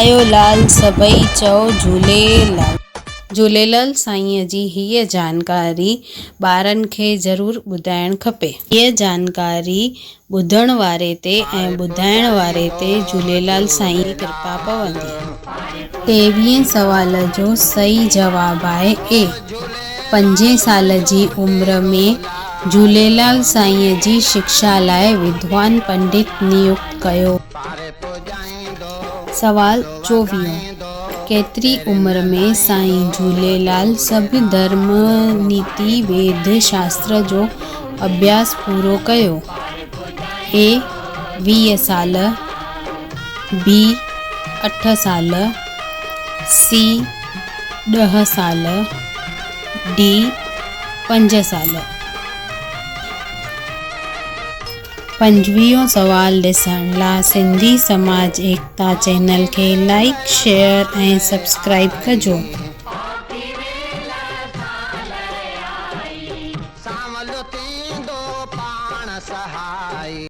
آيو لال سڀئي چئو جهوليلال. جهوليلال سائينء جي هيء جانڪاري ٻارن کي ضرور ٻڌائڻ کپي. هيء جانڪاري ٻڌڻ واري تي ۽ ٻڌائڻ واري تي جهوليلال سائين جي ڪرپا پوندي. ٽيويهين سوال جو صحيح جواب آهي اي. پنجين سال جي عمر ۾ جهوليلال سائينء جي شڪشا لاء ودوان پنڊت نيوڪت ڪيو. سوال چوويهون، ڪيتري عمر ۾ سائين جهوليلال سڀ ڌرم، نيتي، ويد، شاستر جو اڀياس پورو ڪيو؟ اي، 20 سال، بي، اٺ سال، سي، ڏهه سال، ڊي، پنج سال. پنجويهون سوال ڏسڻ لا سنڌي سماج ايڪتا چينل کي لائيڪ شيئر ۽ سبسڪرائيب ڪجو. سانول ٿيندو پاڻ سهائي.